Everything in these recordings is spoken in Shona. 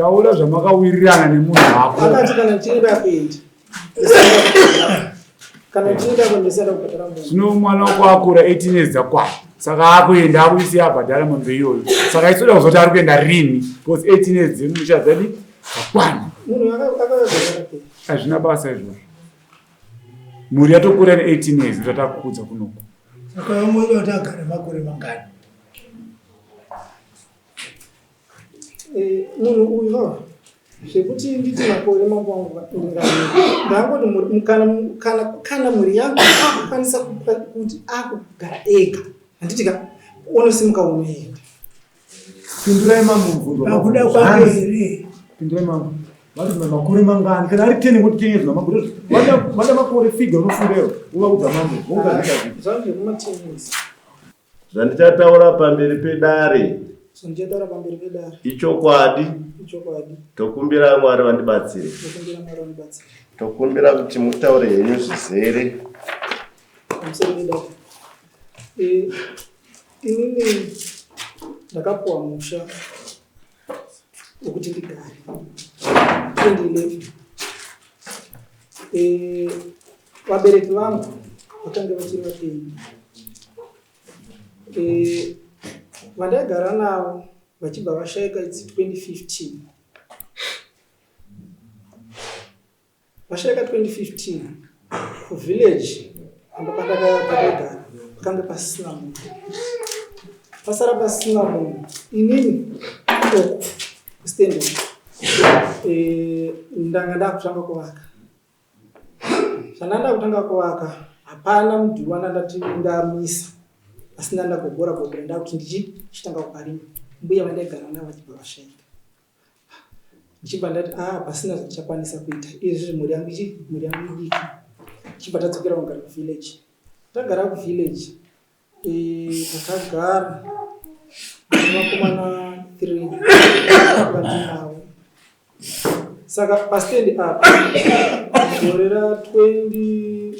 Taura zvamakawirirana nemunhu wako. Akati kana ndichienda kuenda. Kana ndichienda kuenda kubhadhara munhu. Zvino mwana wako akura 18 years dzakwana. Saka akuenda akuisiya abhadhara mombe iyoyo. Saka isoda kuzoti ari kuenda rini because 18 years dzemusha dzadi dzakwana. Munhu akakagara. Hazvina basa izvozvo. Mhuri yatokura ne 18 years zvatakukudza kunoku. Saka vamwe kuti agare makore mangani? Eh, munhu uyu vava zvekuti nditi makore mambo wangu ndangoti kana mhuri yangu akukwanisa kuti akugara ega handiti ka unosimuka unoenda. Pindurai mambo mubvunzo. Pakuda kwake here? Pindurai mambo. Vati makore mangani? Kana ari 10 ngoti 10 years makore. Vada makore figure unofunga iwe. Uvaudza mambo. Woudza zvita. Zvangu zvekuma 10 years. Zvandichataura pamberi pedare. Zvandichataura pamberi pedare. Ichokwadi. Ichokwadi. Tokumbira Mwari vandibatsire. Tokumbira Mwari vandibatsire. Tokumbira kuti mutaure henyu zvizere. Pamusoro pedare. Eh, inini ndakapuwa musha wekuti ndigare 2011. Eh, vabereki vangu vakange vachiri vapenyu. Eh, vandaigara navo vachibva vashaika it's 2015. Vashaika 2015 kuvillage pamba pandakaigara pakange pasina munhu. Pasara pasina munhu inini uku kustand uku eh, ndanga ndakutanga kuvaka. Zvandanga ndakutanga kuvaka hapana mudhuri wandandati ndamisa asi ndandagogora gogora ndakuti ndichitanga kuparima mbuya vandaigara navo vachibva vashaika. Ndichibva ndati ah pasina zvandichakwanisa kuita izvi mhuri yangu ichi mhuri yangu idiki. Ndichibva tadzokera kugara kuvillage. Tagara kuvillage eh, takagara nevakomana 3 vandinavo. Saka pastand apa gore ra 20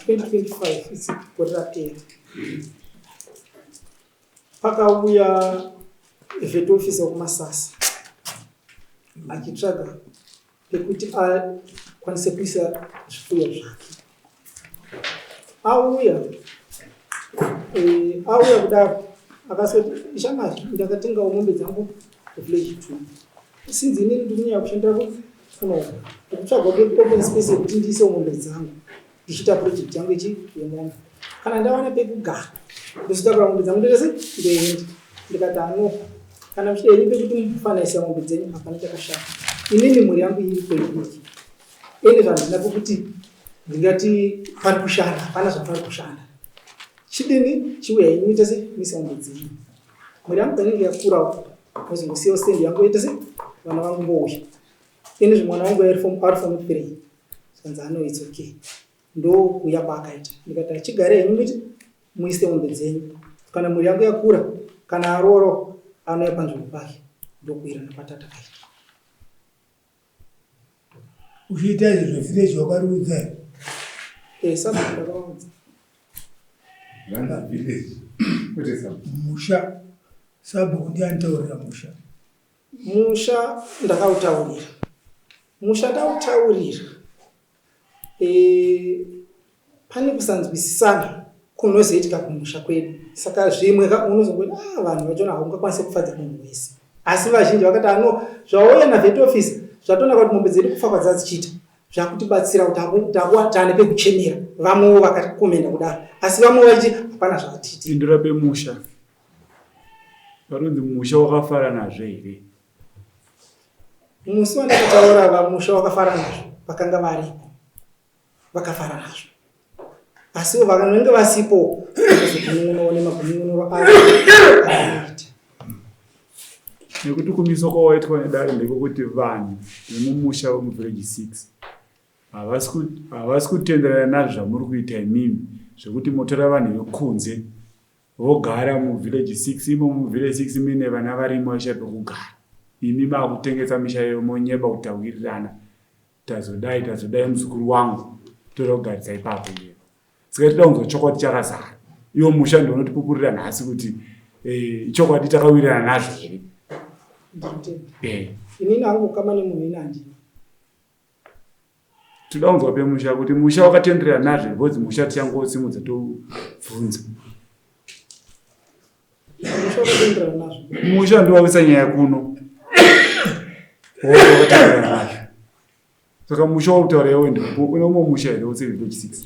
2025 it's gore rapera. Pakauya vet officer wekuMasasa achitsvaga pekuti akwanise kuisa zvipfuyo zvake. Auya eh, auya kudaro akasoti shamwari ndakatengawo mombe dzangu kuvillage two since inini ndikunyanya kushandira kunoku ndikutsvaga open space yekuti ndiisewo mombe dzangu ndichiita project yangu ichi yemombe kana ndawana pekugara ndozotakura mombe dzangu ndoita sei ndoenda ndikati ano kana muchida henyu pekuti mufanaisa mombe dzenyu hapana chakashata inini mhuri yangu iri kweidiki ende zvandina pekuti ndingati pari kushanda hapana zvapari kushanda chidini chiuya henyu muite sei muise mombe dzenyu mhuri yangu painenge yakurawo mozongosiyawo stand yangu yoita sei vana vangu vouya ini zvimwana wangu ari form 3 zvanzi ano it's okay ndokuuya kwaakaita ndikati achigare henyu muti muise mombe dzenyu kana mhuri yangu yakura kana arooro anouya panzvimbo pake ndokuirana kwatatakaita. Uchiita izvi zvevillage wakariudza here? Eh, sabhuku ndakavaudza. Zvanzi village kwete sabhuku. Musha sabhuku ndiye anotaurira musha. Musha ndakautaurira. Musha ndautaurira. E, pane kusanzwisisana kunozoitika kumusha kwedu. Saka zvimwe ka unozongoti ah, vanhu vachona haungakwanise kufadza munhu wese. Asi vazhinji vakati ano zvauya navet office zvatonaka kuti mombe dzedu kufa kwadzadzichiita zvakutibatsira kuti takuwa tane pekuchemera. Vamwewo vakakomenda kudaro. Asi vamwe vachiti hapana zvatiiti. Pindura pemusha. Panonzi musha wakafara nazvo here? Musi wandakataura vamusha wakafara nazvo vakanga varipo vakafara nazvo asiwo vanenge vasipo kuzogunun'unawo nemagunun'unuro avo avanoita. Nekuti kumiswa kwawaitwa nedare ndekwekuti vanhu vemumusha wemuvillage 6 havasi kutenderana nazvo zvamuri kuita imimi zvekuti motora vanhu vekunze Vogara muvillage 6 imo muvillage 6 mine vana varimo vaishaya pekugara. Imi makutengesa misha iyo monyeba kuti tawirirana tazodai tazodai muzukuru wangu toda kugarisa ipapo iye. Saka tinoda kunzwa chokwadi chakazara. Iwo musha ndiwo unotipupurira nhasi kuti eh, chokwadi takawirirana nazvo here. Ndinotenda. Inini hangu ukama nemunhu ini handina. Toda kunzwa pemusha kuti musha wakatenderera nazvo because musha tichangosimudza tobvunza. Musha wakatenderana nazvo. Musha ndiwawisa nyaya kuno. Wakatenderana nazvo. Saka musha wakutaura iwe ndipo une umwe musha here usiri village 6?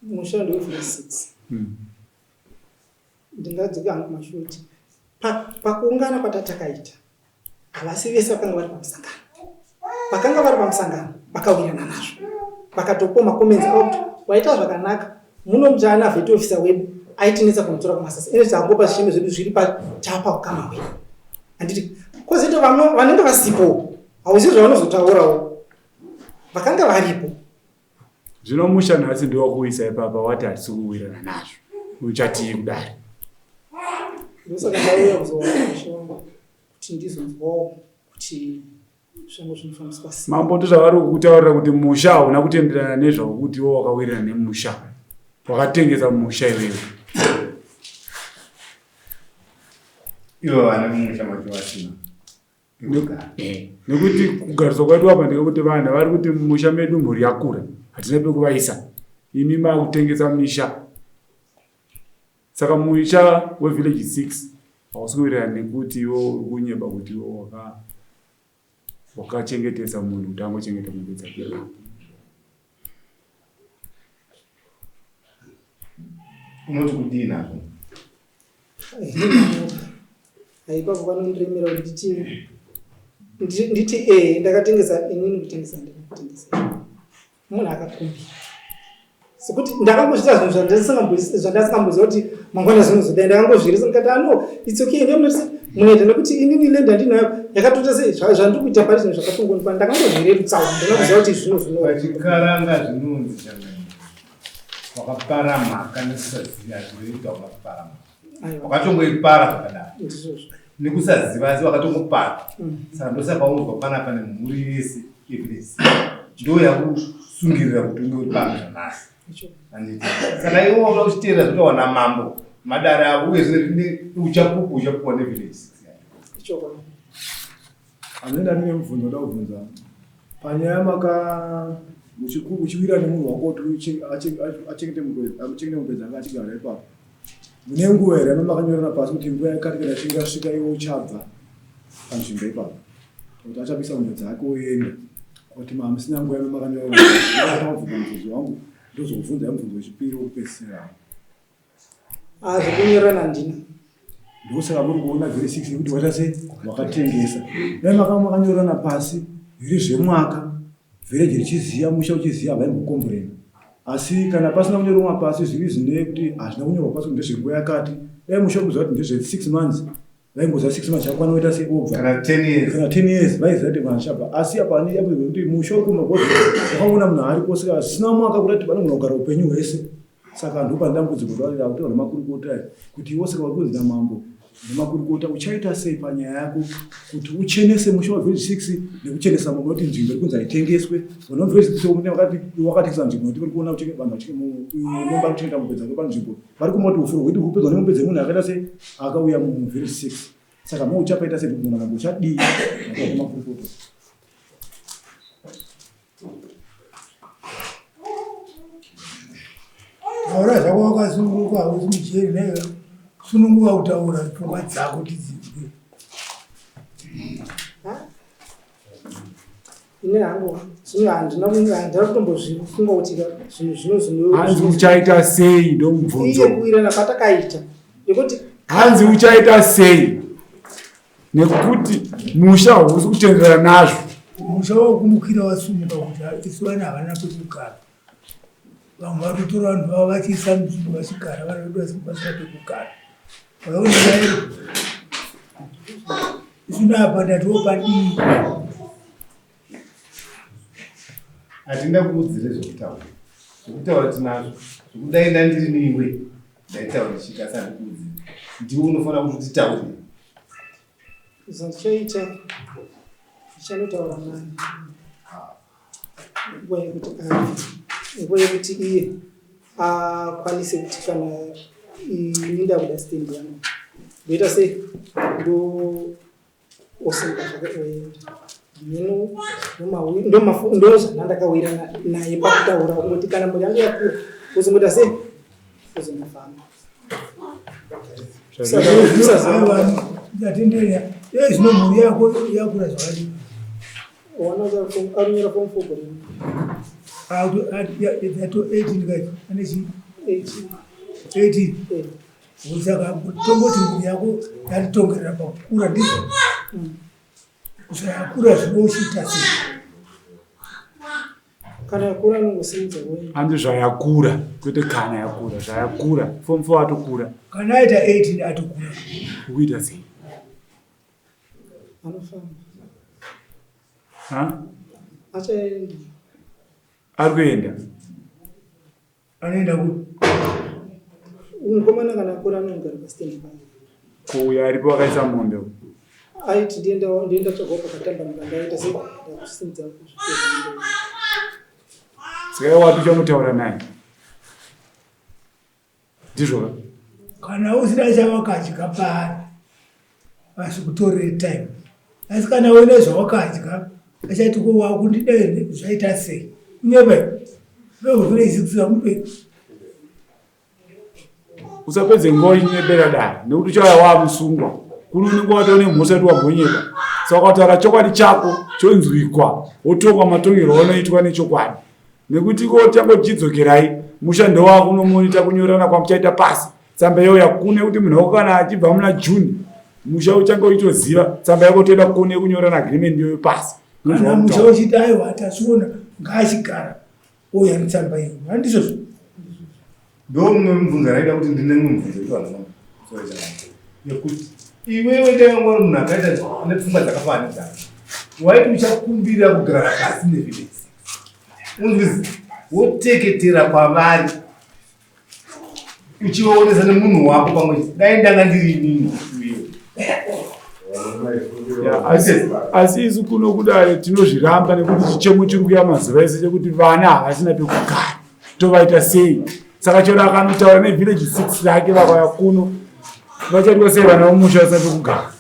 Musha ndewe village 6. Ndingadzoka hangu kumashure kuti pakuungana kwatatakaita havasi vese vakanga vari pamusangano. Vakanga vari pamusangano vakawirirana nazvo, vakatopuwa macomments avo kuti waita zvakanaka muno mutana vet officer wedu aitinetsa kunotora kumasasa ene tangopa zvichemo zvedu zviri tapa ukama hwedu handiti kozoita vamwe vanenge vasipo hauzivi zvavanozotaurawo vakanga varipo. Zvino musha nhasi ndiwakuisa ipapa wati hatisi kuwirana nazvo uchatii kudari? Ndosaka ndauya kuzoona musha wangu kuti ndizonzwawo kuti zvangu zvinofambiswa sei. Mambo ndozvavari kukutaurira kuti musha hauna kutenderana nezvaukuti iwe wakawirirana nemusha, wakatengesa musha iwewe. Ivo vane mumusha macho vasina pekugara. Nekuti kugariswa kwedu apa ndekekuti vanhu vari kuti mumusha medu mhuri yakura, hatina pekuvaisa. Imi makutengesa misha. Saka musha wevillage 6 hausi kuwirirana nekuti iwe uri kunyeba kuti iwe wakachengetesa munhu kuti angochengeta mombe dzake. Unoti kudii nazvo? Ipapo panondiremera kuti nditi ee ndakatengesa inini kutengesa ndakatengesa munhu akakumbira sekuti ndakangozviita zvinhu zvandasingamboziva kuti mangwana zvinozodai ndakangozvirisa ndikati ano ah, its okay ndomunoti munoita nekuti inini land andinayo yakatoita sei zvandiri kuita pari zvinhu zvakatongonikwa ndakangozvirerutsawo ndina kuziva kuti zvino zvinopachikaranga zvinonzi changani wakapara mhaka nekusaziva zvirevi kuti wakapara mhaka wakatongoipara zvakadaro nekusaziva asi wakatongopara saka ndosaka unzwa panapa nemhuri yese yevillage ndo yakusungirira kuti unge uri pano zvanhasi handiti saka iwe wanga uchiteerera zvinotaurwa namambo madare avo uye zvine uchapupu uchapuwa nevillage Anoenda ndine mubvunzo ndoda kubvunza panyaya maka uchiwira nemunhu wako kuti achengete mombe dzake achigara ipapo mune nguva here ama makanyorana pasi kuti nguva yakati kana ichinge yasvika iwe uchabva panzvimbo ipapo kuti achabisa mombe dzake oenda kuti mamusina nguva yama makanyorana pasi mubvunzo wangu ndozokubvunza mubvunzo wechipiri wekupedzisira. Ah, zvekunyorana handina. Ndosaka muri kuona vheri 6 yekuti waita sei wakatengesa. Dai makanga makanyorana pasi zviri zvemwaka vhireji richiziva musha uchiziva havaimbokomburena. Asi kana pasina kunyorwa pasi zviri zvine kuti hazvina kunyorwa pasi kuti ndezvenguva yakati dai musha ukuziva kuti ndezve 6 months vaingoziva 6 months chakwana woita sei obva kana 10 years kana 10 years vaiziva kuti vanhu chabva asi apa ani yapo kuti musha uri kumagozi wakaona munhu aripo saka zvisina mwaka kuti vanogona kugara upenyu hwese Saka ndopane dambudziko rakutaurwa nemakurukota aya kuti iwe saka uri kunzi namambo nemakurukota uchaita sei panyaya yako kuti uchenese musha wavillage 6 nekuchenesa mambo kuti nzvimbo iri kunzi haitengeswe vanhu vavillage 6 wakatengesa nzvimbo nekuti uri kuona kuti vanhu mombe ari kuchengeta mombe dzake panzvimbo vari kumwa kuti ufuro hwedu hupedzwa nemombe dzemunhu akaita sei akauya muvillage 6 saka mo uchapaita sei kuti munhu mambo uchadii nemakurukota. Taura zvako wakasununguka hausi mujeri naiwe sununguka kutaura pfungwa dzako tidzinzwe. Ini hangu zvino handina handina kutombozvifunga kuti zvinhu zvino zvino hanzi uchaita sei ndomubvunzo iye kuwirana kwatakaita nekuti hanzi uchaita sei nekuti musha hausi kutenderana nazvo. Musha wakumukira wasumuka kuti isu vana havana pekugara. Vamwe vatotora vanhu vavo vachiisa munzvimbo vachigara vana vedu vasina pekugara. Vakaona isu napa ndatiwo padii. Hatinda kuudzire zvekutaura. Zvekutaura tinazvo. Zvekudai ndandiri niwe ndaitaura chika asi handikuudzire. Ndiwe unofanira kuti utitaurire. Zvandichaita ndichanotaura naye nguva yekuti nguva yekuti iye akwanise kuti kana ini ndakuda stand yangu. Ndoita sei? Ndo osimuka zvake oenda. Mhino ndozvandakawira naye pakutaura kungoti kana mhuri yangu yakura ozongoita sei? Ozongofamba. Ndatendera. Zvino mhuri yako yakura zvakadii? Wana arinyora form 4 gore. Ato 18 guys. Ane chi? 18. 18. Saka tongoti mhuri yako yatitongerera pakukura ndizvo. Kusvika yakura zvino uchiita sei? Kana yakura anongosimudza woenda. Hanzi zvayakura kwete kana yakura zvayakura form 4 atokura. Kana aita 18 atokura. Ukuita sei? Anofamba. Ha? Achaenda. Ari kuenda. Anoenda ku Mukomana kana akura anogara pastand pake. Kuuya aripo akaisa mombe. Aiti ndienda ndienda tsvagawo pakatambanuka ndaita sei ndakusimudza kuzvipedza. Saka iwe wati uchanotaura naye. Ndizvo ka? Kana usina chawakadya paari asikutorere time asi kana uine zvawakadya achati ko wakundida here zvaita sei kunyepa vekuvhireisikisamupe Usapedze nguva uchinyepera dare nekuti uchauya wamusungwa kuno unenge watova nemhosva yekuti wambonyepa saka ukataura chokwadi chako chonzwikwa wotongwa matongerwo aunoitwa nechokwadi nekuti ko changochidzokerai musha ndowako unomonita kunyorana kwamuchaita pasi tsamba iyo yakune kuti munhu wako kana achibva muna june musha uchange uchitoziva tsamba yako toida kune kunyorana agreement iyoyo pasi kana musha uchiti aiwa tasiona ngaachigara ouya netsamba iyo handizvozvo ndo mumwe mubvunzo ndaida kuti ndine mumwe mubvunzo ito yekuti iwewe dai wanga uri munhu akaita ane pfungwa dzakafanana nedzako waiti uchakumbira kugara pasi nevillage unzwizi woteketera kwavari uchivaonesa nemunhu wako pamwe dai ndanga ndiri inini asi isu kuno kudare tinozviramba nekuti chichemo chiri kuya mazuva ese chekuti vana havasina pekugara tovaita sei saka chero akanotaura nevillage six rake vakauya kuno vachaitwa sei vana vomusha vasina pekugara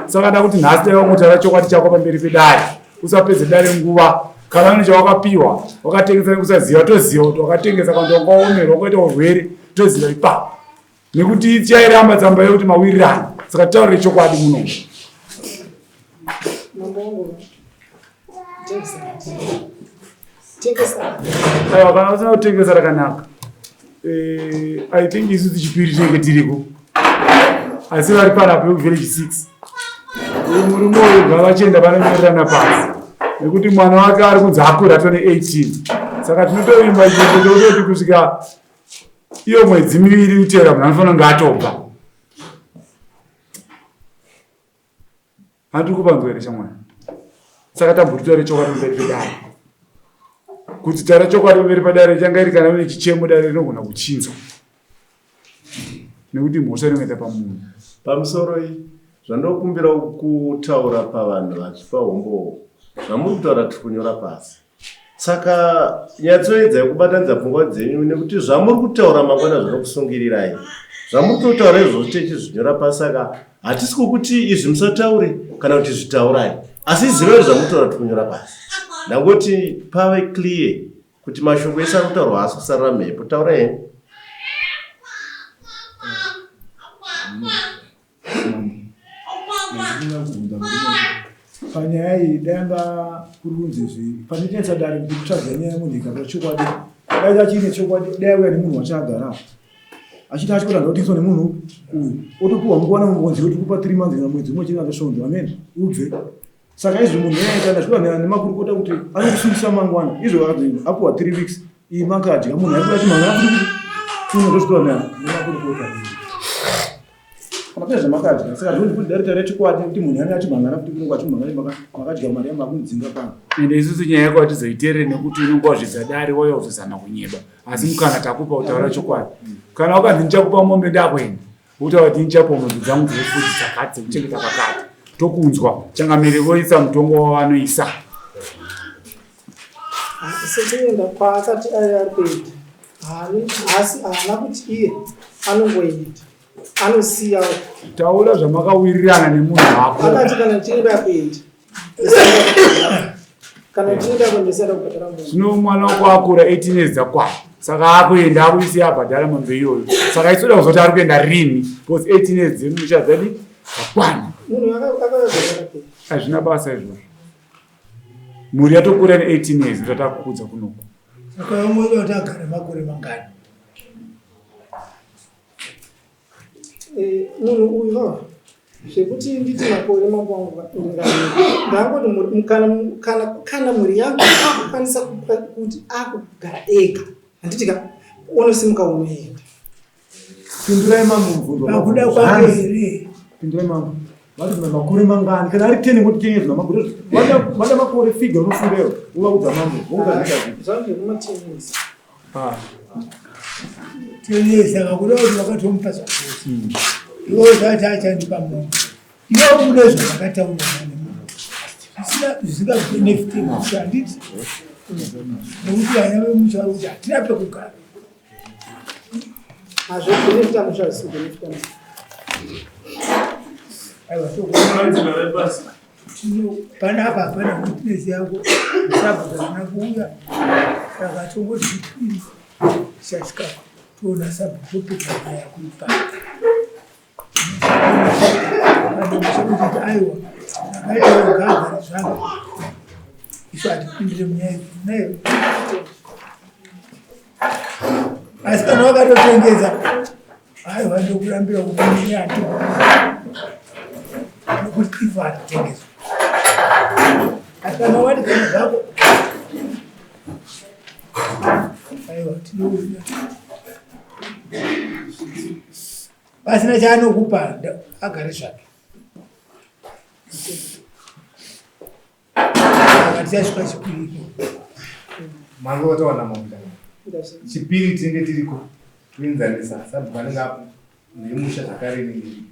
saka da kuti nhasi dai wangotaura chokwadi chako pamberi pedare usapedze dare nguva kana une chawakapiwa wakatengesa nekusaziva toziva kuti wakatengesa kana kuti wakaomerwa wakaita urwere toziva ipapo nekuti chairamba tsamba yekuti mawirirano saka taurire chokwadi muno aiwa kana usina kutengesa rakanaka eh, i think isu tichipiri tinenge tiriko asi vari panapa vekuvillage 6 uyu murume uyu ngavachienda vanonyorerana pasi nekuti mwana wake ari kunzi akura atone 18 saka tinotovimba chete kusvika iyo mwedzi miviri kutevera munhu anofanira kunge atobva handiri kupanzwa here shamwari saka tamboti taure chokwadi pamberi pedare kuti taura chokwadi pamberi padare changa iri kana une chichemo dare rinogona kuchinzwa nekuti mhosva inoenda pamunhu pamusoro iyi zvandokumbira kutaura pavanhu vachipa umbowo zvamuri kutaura tiri kunyora pasi Saka nyatsoedzai kubatanidza pfungwa dzenyu nekuti zvamuri kutaura mangwana zvinokusungirirai. Zvamuri kutotaura izvozvo techizvinyora pasi saka hatisi kukuti izvi musataure kana kuti zvitaurai. Asi zivai zvamuri kutaura tiri kunyora pasi. Ndangoti pave clear kuti mashoko ese ari kutaurwa haasi kusarira mhepo. Taurai henyu. Panyaya iyi dai anga kuri kunzi zvi panechinetsa dare kuti kutsvaga nyaya yemunhu ikaba chokwadi dai achiine chokwadi dai auya nemunhu wacho agara achiti achikuti ndakutengeswa nemunhu uyu otopiwa nguva namungonzi kuti kupa 3 months kana mwedzi umwe chete kana svondo amen ubve Saka izvi munhu aita ndazviona nemakurukota kuti anokusungisa mangwana izvo apuwa 3 weeks iyi makadya munhu aikuda chimangwana kuno ndozvitora nemakurukota kana kune zvamakadya saka zvoni kuti dare tare chokwadi kuti munhu ane achimhangana kuti kunenge achimhangana makadya mari yamakunidzinga pano ende isusu nyaya yako hatizoiterere nekuti unenge wazvidza dare wauya kuzozama kunyeba asi mukana takupa kutaura chokwadi kana wakanzi ndichakupa mombe ndakuenda Wotaura kuti ndichapo mombe dzangu dzekufudzi dzakati dzekuchengeta pakati tokunzwa changamire voisa mutongo wavanoisa sekuenda kwaakati ari ari kuenda asi haana kuti iye anongoenda Anosiyawo. Taura zvamakawirirana nemunhu wako. Akati kana ndichinge ndakuenda. Kana ndichinge ndakuenda ndisada kubhadhara munhu. Zvino mwana wako akura 18 years dzakwana. Saka akuenda akuisiya abhadhara mombe iyoyo. Saka isoda kuzoti ari kuenda rini because 18 years dzemusha dzadi dzakwana. Munhu akakagara. Hazvina basa izvozvo. Mhuri yatokura ne 18 years ndatakukudza kunoko. Saka vamwe kuti agare makore mangani? Eh, munhu uyu vava zvekuti nditi makore mambo wangu ndangoti kana mhuri yangu akukwanisa kuti akugara ega handiti ka unosimuka unoenda. Pindurai mambo mubvunzo. Pakuda kwake here? Pindurai mambo. Vati kuna makore mangani? Kana ari 10 ngoti 10 years namakore. Vada makore figure unofunga uvaudza mambo. Vokuudza zvita. Zvangu zvekuma 10 years. Ah. 10 years akakuda kuti vakatomupa zvakose. Iwe zvati achandipa munhu. Iwe une zvakataurwa nemunhu. Zvisingabenefite musha handiti? Nekuti vana vemusha vari kuti hatina pekugara. Hazvo benefita musha hazvisi benefita musha. Aiwa panapa hapana witness yako sabhuku haana kuuya saka tongoti chipiri chasvika toona sabhuku topedza nyaya yako ipapo. Kana kuti aiwa zvakaita gagare zvake isu hatipindire munyaya idzi nayo. Asi kana wakatotengesa aiwa ndokurambira kukunyaya nekuti ivo anotengeswa. Asi kana wati kana zvako aiwa tinouya pasina chaanokupa agare zvake. Saka tichasvika chipiri ikoko. Mange watawana mambo chipiri tinenge tiriko toenzanisa sabhuku anenge apo nemusha zvakare inenge iripo.